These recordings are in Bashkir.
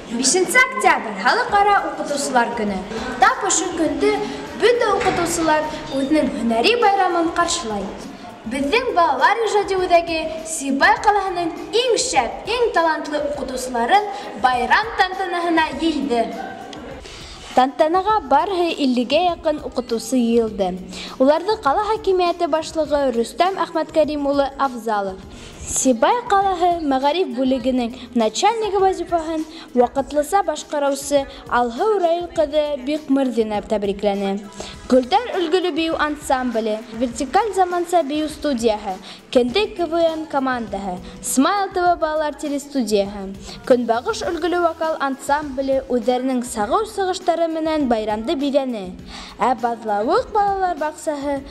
5 октябрь халыҡ-ара уҡытыусылар көнө. Тап ошо көндө бөтә уҡытыусылар үҙенең һөнәри байрамын ҡаршылай. Беҙҙең балалар ижади үҙәге Сибай ҡалаһының иң шәп, иң талантлы уҡытыусыларын байрам тантанаһына йыйҙы. Тантанаға барыһы 50-гә яҡын уҡытыусы йыйылды. Уларҙы ҡала хакимиәте башлығы Рөстәм Әхмәткәрим улы Афзалов, Сибай ҡалаһы мәғариф бүлегенең начальнигы вазифаһын ваҡытлыса башҡарыусы Алһыу Раил ҡыҙы Биҡмырҙина тәбрикләне. Гөлдәр өлгөлө бейеү ансамбле, Вертикаль заманса бейеү студияһы, Кендек КВН командаһы, Смайл ТВ балалар телестудияһы, Көнбағыш өлгөлө вокал ансамбле үҙҙәренең сағыу сығыштары менән байрамды биҙәне. Ә Баҙлауыҡ балалар баҡсаһы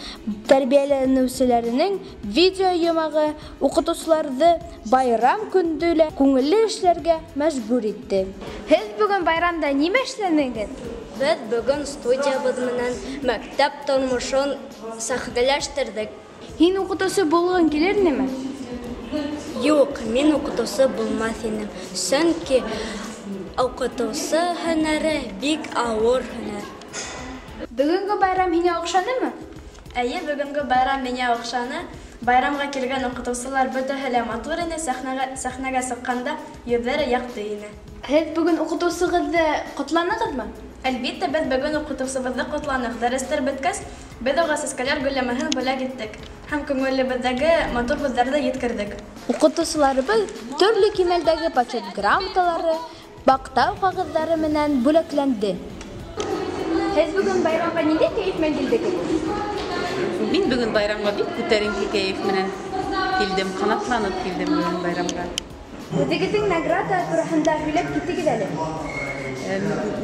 тәрбиәләнеүселәренең видео йомағы уҡытыусыларҙы байрам көндө лә күңелле эшләргә мәжбүр итте. Һеҙ бөгөн байрамда нимә эшләнегеҙ? Беҙ бөгөн студиябыҙ менән мәктәп тормошон сәхнәләштерҙек. Һин уҡытыусы булғың килер инеме? Юҡ, мин уҡытыусы булмаҫ инем. Сөнки уҡытыусы һөнәре бик ауыр һөнәр. Бөгөнгө байрам һиңә оҡшанымы? Эйе, бөгөнгө байрам миңә оҡшаны. Байрамға килгән уҡытыусылар бөтәһе лә матур ине, сәхнәгә сыҡҡанда йөҙҙәре яҡты ине. Һеҙ бөгөн уҡытыусығыҙҙы ҡотланығыҙмы? Әлбиттә, беҙ бөгөн уҡытыусыбыҙҙы ҡотланыҡ. Дәрестәр бөткәс, беҙ уға сәскәләр гөлләмәһен бүләк иттек һәм күңелебеҙҙәге матур һүҙҙәрҙе еткерҙек. Уҡытыусыларыбыҙ төрлө кимәлдәге почет грамоталары, маҡтау ҡағыҙҙары менән бүләкләнде. Һеҙ бөгөн байрамға ниндәй кәйеф менән килдегеҙ? Мин бөгөн байрамға бик күтәренке кәйеф менән килдем, ҡанатланып килдем бөгөн байрамға. Үҙегеҙҙең награда тураһында һөйләп китегеҙ әле.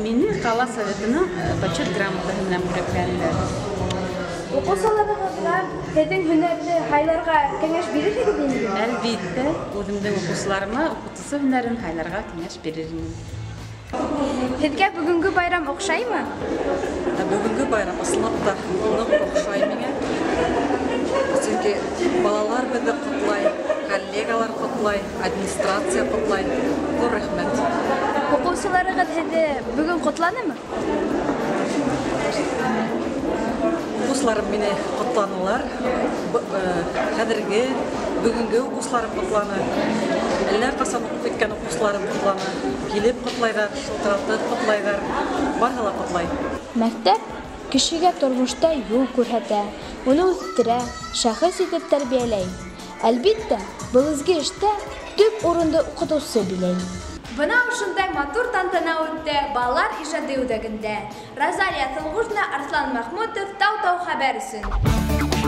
Мине ҡала советының почет грамотаһы менән бүләкләнделәр. Уҡыусыларығыҙға һеҙҙең һөнәрҙе һайларға кәңәш бирерһегеҙ инде? Әлбиттә, үҙемдең уҡыусыларыма уҡытыусы һөнәрен һайларға кәңәш бирер инем. Һеҙгә бөгөнгө байрам оҡшаймы? Бөгөнгө байрам ысынлап та ныҡ оҡшай миңә. Сөнки балалар беҙҙе ҡотлай, коллегалар ҡотлай, администрация ҡотлай. Ҙур рәхмәт. Уҡыусыларығыҙ һеҙҙе бөгөн ҡотланымы? Уҡыусыларым мине ҡотланылар. Хәҙерге, бөгөнгө уҡыусыларым ҡотланы. Әллә ҡасан уҡып киткән уҡыусыларым ҡотланы. Килеп ҡотлайҙар, шылтыратып ҡотлайҙар, барыһы ла ҡотлай. Мәктәп кешегә тормошта юл күрһәтә, уны үҫтерә, шәхес итеп тәрбиәләй. Әлбиттә, был изге эштә төп урынды уҡытыусы биләй. Бына ошондай матур тантана үтте балалар ижади үҙәгендә. Розалия Тылғужина, Арслан Мәхмүтов, Тау-Тау хәбәр өсөн.